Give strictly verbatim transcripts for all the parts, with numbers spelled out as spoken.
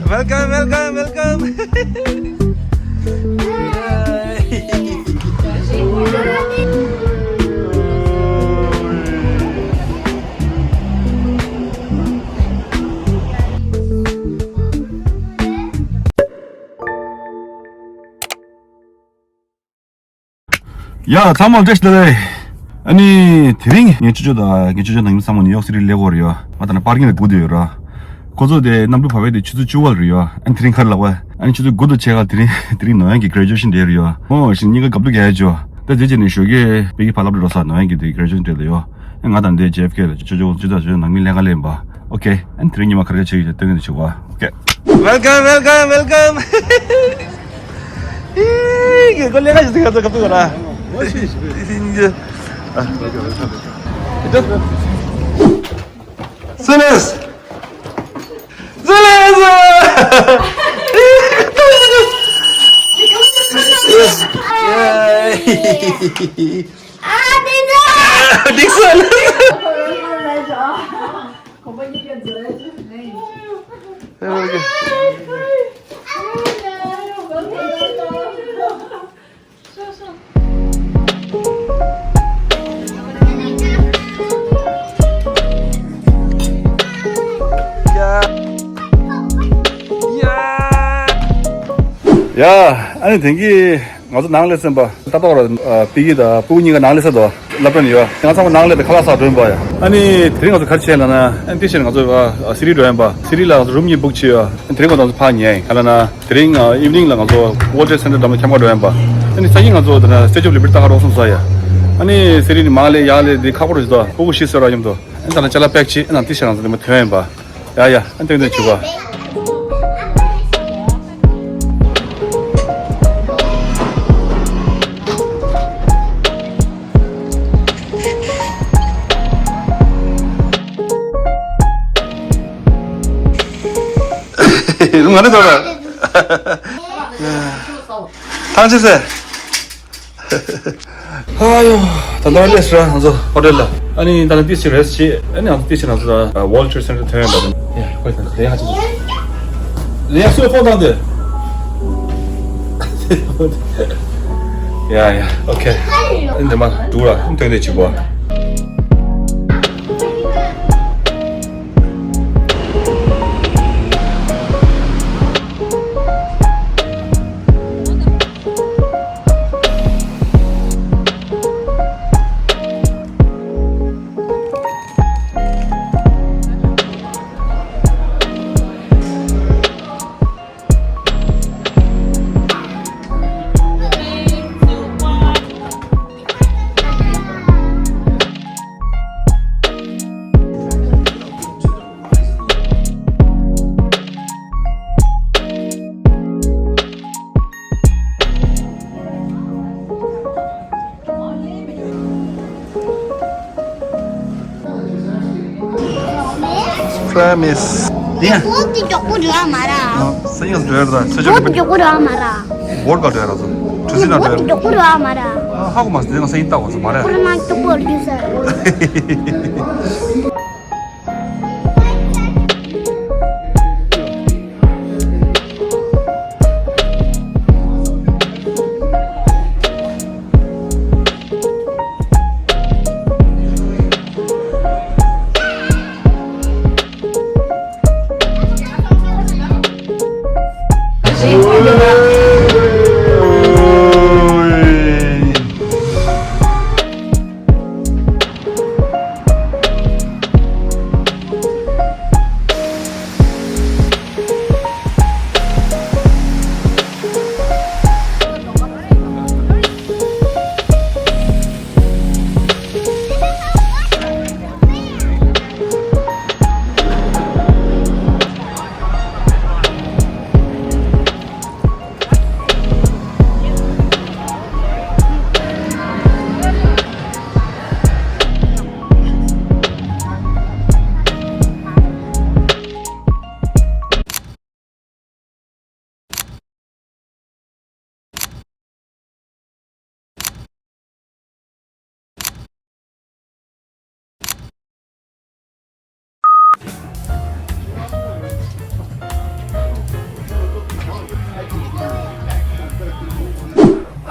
Welcome, welcome, welcome. ཡ། ཚང་མ་བཀྲ་ཤིས་བདེ་ལེགས། ཨ་ནི་དེ་རིང་ངའི་ཅོ་ཅོ་དང་ངའི་ཅོ་ཅོ་ནང་མི་ཚང་མ་ནིའུ་ཡོག་སི་ཊི་སླེབས་ཡོད་རེད་ཡ། ང་ད་ནི་པར་ཀིང་ལ་སྒུག་བསྡད་ཡོད་ར། ཁོ་ཚོ་དེ་གནམ་གྲུ་བབས་པ་དེ་ཆུ་ཚོད་བཅུ་པ་རེད་ཡ། ཨ་ནི་དེ་རིང་ག་རེ་ལབ་པ། ཨ་ནི་ཆུ་ཚོད་དགུ་དང་ཕྱེད་ཀ། དེ་རིང་དེ་རིང་ནོ་ཡན་གྱི་གྷི་རེ་ཇུ་ཨེ་ཤན་ཌེ་རེད་ཡ། ཨོ་ཤིན། གཉིས་ཀ་དགའ་སྡུག་རྒྱག་ཡ་ཅོ། ད་དེ་རྗེས་ནས་ཞོགས་ཀས་དཔེ་སྐྱིད་ཕར་སློབ་གྲྭ་འགྲོ་ས། ནོ་ཡན་གྱི་དེ་གྷི་རེ་ཇུ་ཨེ་ཤན་ཌེ་ལ་ཡ། ཨ་ང་དང་དེ་ཇེ་ཨེཕ་ཁེ་ལ་ཅོ་ཅོ་ཅོ་ཅོ་ནང་མི་ལྷན་ཁང་སླེབས་ཡིན་པ། ཨོ་ཁེ། ཨ་ནི་དེ་རིང་ཉི་མ་ག་རེ་བྱེད་ཀྱི་ཡོད་སྟོན་གྱི་འདུག་བྱེད་པ། ཨོ་ཁེ། Welcome, welcome, welcome. ཨེ། ཁོ་ལས་ཀ་ཞིག་ཐུག་ག་ཚོད་ག་ཚོད་ཡོད་ར། སེ་ལེས། སེ་ལེས། ཨ། དེ་ཚོ། དེ་ཚོ། ཡ། ཨ་ནི་དེང་གི་ང་ཚོ་ནང་སླེབས་ཟིན་པ། ཏག་ཏག་ར། ཨ། པི་ཀི་དང་སྤུ་གུ་གཉིས་ཀ་ནང་སླེབས་ཚར་འདུག་སློབ་གྲྭ་ནས་ཡོད། ང་ཚང་མ་ནང་སླེབས་ཏེ་ཁ་ལག་ཟ་འགྲོ་ཡིན་པ་ཡ། ཨ་ནི་དེ་རིང་ང་ཚོ་ག་རེ་བྱས་ལབ་ན། ཨ་ནི་དེ་བཞིན་ང་ཚོ་ཨ་སི་ཊི་འགྲོ་ཡིན་པ། སི་ཊི་ལ་ང་ཚོ་རུམ་གཉིས་བུག་བྱས་ཡོད། ཨ་ནི་དེ་རིང་ང་ཚོ་ཕར་ཉལ་ཡིན། ག་ལབ་ན་དེ་རིང་ཨ་ཨི་ཝི་ནིང་ལ་ང་ཚོ་ཝོལ་ཊར་སེན་ཊར་འགྲམ་ལ་འཁྱམ་ག་འགྲོ་ཡིན་པ། ཨ་ནི་སང་ཉིན་ང་ཚོ་དེ་ན་སི་ཊེ་ཅུ་ཨོཕ་ལི་བར་ཊི་ལྟ་ག་འགྲོ་བསམ་ས་ཡ། ཨ་ནི་སི་ཊི་ནས་མར་སླེབས་ཡར་སླེབས་དེ་ཁག་པོ་རེད་ཟེར་དུས། སྤུ་གུ་བཞི་ཟེར་བ་མཉམ་དུ། ཨ་ནི་ད་ལྟ་ཅ་ལག་པེག་བྱས། ཨ་ནི་དེ་བཞིན་ང་ཚོ་དེ་མ་ཐོན་ཡིན་པ། ཡ་ཡ། ཨ་ནི་ཏན་ཏན་བྱེད་དགོས། ང་ནི་ཐོག་ལ། ཐང་ཆད་ཟེར། ཨ་ཡོ། ད་ལྟ་སླེབས་སོང་ང་ཚོ་ཧོ་ཊེལ་ལ། ཨ་ནི་ད་ལྟ་ཏོག་ཙམ་རེ་སི་ཊི་བྱས། ཨ་ནི་ང་ཚོ་ཏོག་ཙམ་ང་ཚོ་ད་ཝོལ་ཊར་སེན་ཊར་ཐོན་ཡོད་པ་དང་། ཡ། ཁོ་ཡི་ད་ལེ་ཡ་ཅི་ལེ་ཡ་སུ་ཕོན་བཏང་དེ། ཡ་ཡ། ཨོ་ཁེ། ཨ་ནི་འདི་མ་འགྲོ་ར། ཨ་ནི་ཐོན་དེ་ཅི་གོ། Promise. ཡ། ཁོག་དེ་མགྱོགས་པོ་འགྲོ་ཡ་མ་ར། ཨ། སང་ཉིན་འགྲོ་ཡ་ར། ཚེས་བཅུ་ཁོག་དེ་མགྱོགས་པོ་འགྲོ་ཡ་མ་ར། བོད་ག་འགྲོ་ཡ་ར་ཚོ། གྲུ་གཟིངས་ན་འགྲོ་ཡ་ར། ཁོག་དེ་མགྱོགས་པོ་འགྲོ་ཡ་མ་ར། ཨ། ཧ་གོ་མ་སོང་། དེ་ང་སང་ཉིན་ལྟ་དགོས་ཚོ་མ་ར། ཁོ་རང་མགྱོགས་པོ་འགྲོ་ས་ར།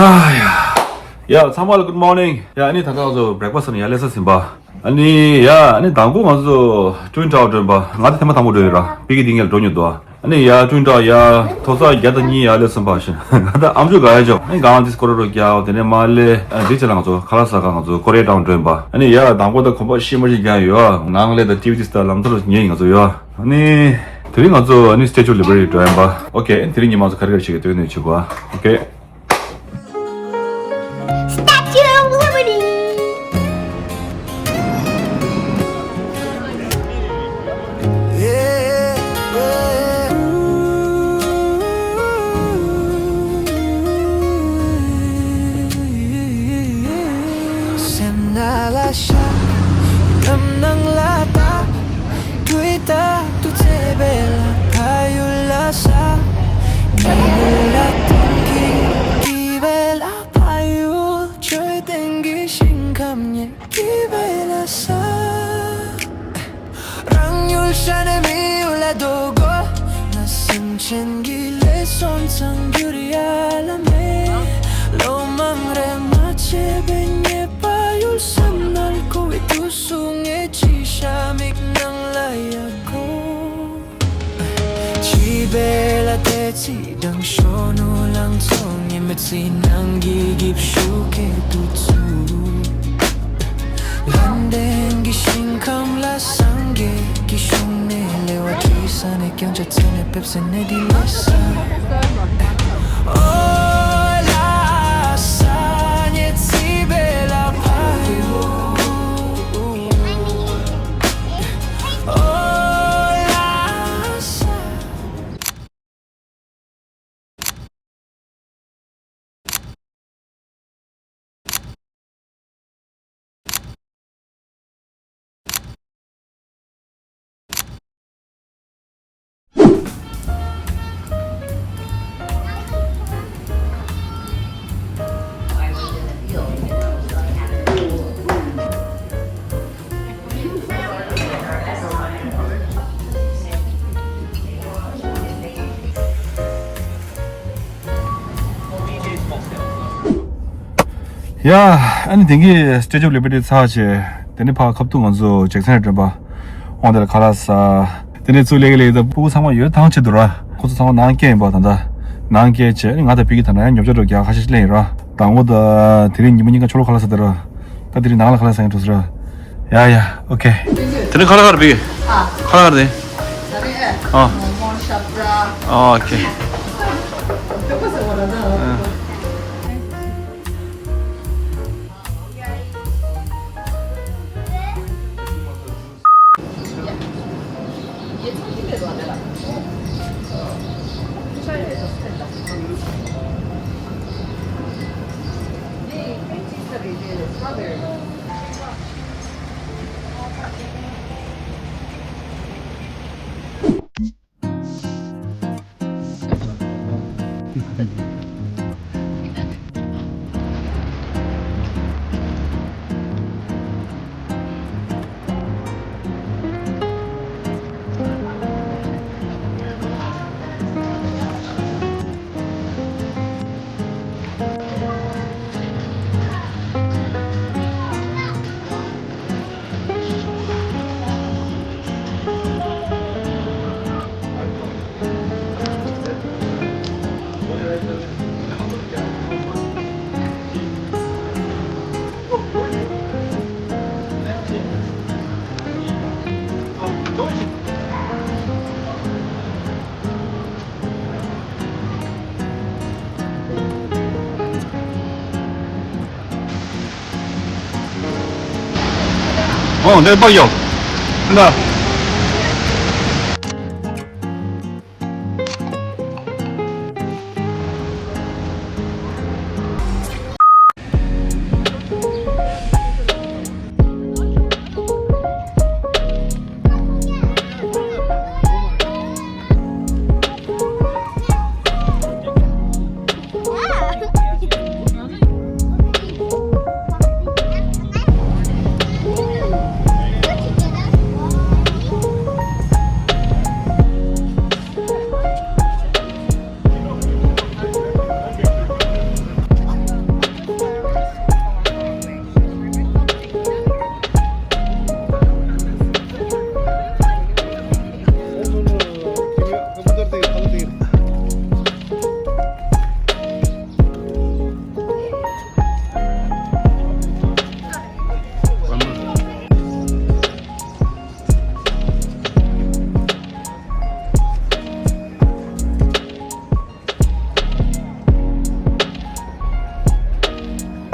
ཨ་ཡ། ཡ་ཚང་མ་ལ་good morning། ཡ་ཨ་ནི་ད་ལྟ་ང་ཚོ་breakfast་ནས་ཡར་སླེབས་ཚར་ཟིན་པ། ཨ་ནི་ཡ་ཨ་ནི་དང་པོ་ང་ཚོ་Twin Tower་འགྲོ་ཡིན་པ། ང་ད་ཐེངས་མ་དང་པོ་འགྲོ་ཡིན་ར། པི་ཀི་འདི་ངས་འགྲོ་མྱོང་འདུག་ཨ་ནི་ཡ་Twin Tower་ཡ་མཐོ་ས་བརྒྱ་དང་གཉིས་ཡར་སླེབས་ཚར་བ་ཞིག་ང་ད་ཨམ་ཅོག་ག་ཡ་ཅོག་ཨ་ནི་གང་དེ་སྐོར་རོ་རྒྱག་དེ་ནས་མ་ལེ་ཨ་འདི་ཆེ་ལ་ང་ཚོ་ཁ་ལག་ཟ་ག་ང་ཚོ་Korea Town་འགྲོ་ཡིན་པ། ཨ་ནི་ཡ་དང་པོ་ད་གོམ་པ་ཤི་མ་ཤི་རྒྱག་ཡོད་ཨ། ནང་ལས་ད་ཊི་ཝི་དེ་ད་ལམ་ཐོར་ཉེ་ཡིན་ང་ཚོ་ཡོད་ཨ། ཨ་ནི་དེ་རིང་ང་ཚོ་ཨ་ནི་Statue of Liberty་འགྲོ་ཡིན་པ། ཨོ་ཁེ། ཨ་ནི་དེ་རིང་ཉི་མ་ཚོ་ག་རེ་ག་རེ་བྱེད་ཀྱི་འདུག་ནས་བྱེད་དགོས་ཨ། ཨོ་ཁེ། Statue of Liberty. སེམས་ནང་ལ་ཤར། ནམ་ནང་ལ་ལྟ། དུས་རྟག་ཏུ་བརྩེ་བའི་ལ་ཕ་ཡུལ་ལ་ས། ཉི་འོད་ལ་ཐིམ་གྱིས་སྐྱིད་པའི་ལ་ཕ་ཡུལ། འཕྲོད་བསྟེན་གྱི་ཞིང་ཁམས་ཉིད་སྐྱིད་པའི་ལ་ས། རང་ཡུལ་ཤ་ནས་མི་ཡུལ་ལ་ལྡོག་དགོས། ང་སེམས་ཅན་གྱི་ལས་བསོད་ཚང་གྱུར་ཡ་ལ་མེད། ལོ་མང་རེ་མ་བྱས་པའི་ཉེས་པ་ཡུལ་སེམས་ནང་ཁུ་བའི་དུས་སུ་ངས་ཅི་ཤ་མིག་ནང་ལ་ཡ་གོ། བྱིས་པའི་ལ་དེ་ཚིག་དང་ཤོ་ནུ་ལང་ཚོ་ངས་མི་ཚེ་ནང་གི་འགྱིབ་ཤུགས་ཀྱི་དུས་ཚུགས། ལྷ་ལྡན་གྱི་ཞིང་ཁམས་ལ་སངས་རྒྱས་ཀྱི་གཞུང་ནས་ལེ་བ་བྲིས་ས་ནས་ཀྱང་ཆ་ཚེ་ནས་ཕེབས་སེ་ནས་འདི་ལས་ས། ཨོ་ལ་ས་ཉེ་ཚིག་པའི་ལ་ཕ་ཡུལ། ཨོ་ལ་ས། ཡ། ཨ་ནི་དེང་གི་Statue of Liberty་ཚར་བྱས། དེ་ནས་ཕར་ཁ་ཐུག་ང་ཚོ་ཇེག་སན་ལ་འགྲོ་པ། དབང་དེ་ལ་ཁ་ལག་ཟ། དེ་ནས་ཚུར་སླེབས་ཀྱི་ལས་ཀྱི་ད་སྤུ་གུ་ཚང་མ་ཡོད་ཐང་ཆད་འདུག་ར། ཁོ་ཚོ་ཚང་མ་ནང་སྐྱེལ་ཡིན་པ་ད་ལྟ། ནང་སྐྱེལ་བྱས་ཨ་ནི་ང་དང་བི་ཀི་ད་ན་ཡང་ཉོབ་ཆ་འགྲོ་རྒྱག་ཁ་ཤས་ཤིག་ལེན་ཡིན་ར། དང་པོ་ད་དེ་རིང་ཉི་མ་གཉིས་ཀ་ཕྱི་ལོགས་ཁ་ལག་ཟ་དེ་ར། ད་དེ་རིང་ནང་ལ་ཁ་ལག་ཟ་ཡིན་འགྲོ་ཟེར་ར། ཡ་ཡ། ཨོ་ཁེ། དེ་རིང་ཁ་ལག་ག་རེ་བི་ཀི། ཁ་ལག་ག་རེ་དེ། ཨ། ཨོ་ཁེ། ཨོ་འདིར་པགས་ཡོད། འདི།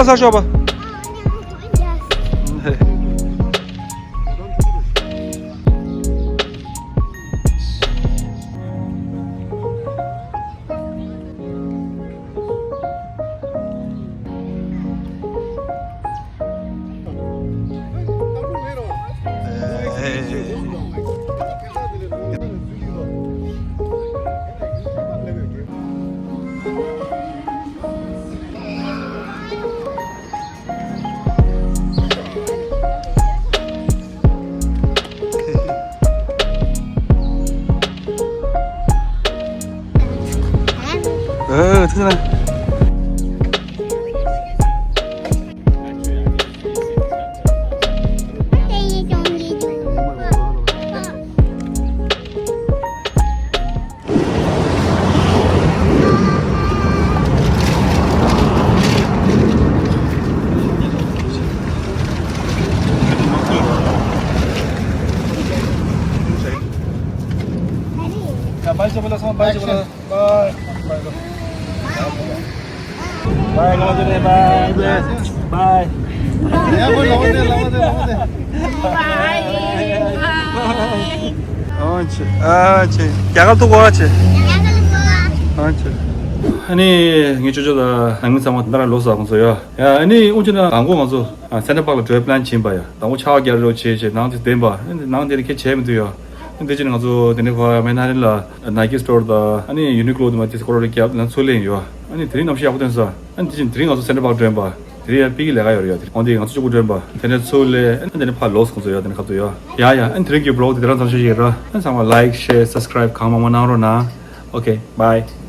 ས་ཤོག་པ། ཨ། ཐུགས་རྗེ་གནང་། ཨ་ནི་ངས་ཅོ་ཅོ་དང་ནང་མི་ཚང་མ་ད་ལྟ་རང་ལོགས་སུ་ཁོང་ཚོ་ཡོད། ཡ་ཨ་ནི་དབུ་ཅན་དང་མགོ་ང་ཚོ་སེན་ཊར་པཱག་ལ་འགྲོའི་པི་ལན་བྱིན་པ་ཡ། དང་པོ་ཆར་པ་རྒྱག་རོགས་བྱེད་བྱེད་ནང་དེ་བསྟན་པ། ཨ་ནི་ནང་དེ་ནི་ཁྱད་བྱས་མི་འདུག་ཡ། ཨ་ནི་དེ་ཕྱིན་ང་ཚོ་དེ་ནས་ཕར་མན་ཧ་ཏན་ལ་ནའི་ཀི་སི་ཊོར་དང་ཨ་ནི་ཡུ་ནི་ཀློ་དེ་མ་དེ་སྐོར་རེ་བརྒྱབ་ལན་ཚུར་ལེན་ཡོད། ཨ་ནི་དེ་རིང་གནམ་གཤིས་ཡག་པོ་ཐོན་སོང་། ཨ་ནི་དེ་བཞིན་དེ་རིང་ང་ཚོ་སེན་ཊར་པཱག་འགྲོ་ཡིན་པ། དེ་རིང་ཡང་པིག་ལས་ཀ་ཡོད་རེད་ཡ། དེ་རིང་ང་ཚོ་གཅིག་པུ་འགྲོ་ཡིན་པ། དེ་ནས་ཚུར་ལེན། ཨ་ནི་དེ་ནས་ཕར་ལོགས་ཁོང་ཚོ་ཡོད། དེ་ནས་ཁ་ཚོ་ཡོད་ཡ་ཡ། ཨ་ནི་དེ་རིང་གི་བི་ལོག་དེ་དེ་རང་ཙམ་ཞུ་ཡིན་ར། ཨ་ནི་ཚང་མ་ལའིཀ་ཤེར་སབ་སི་ཀ་རའིབ་གང་མང་མང་གནང་རོགས་གནང་། ཨོ་ཁེ། བྷའི།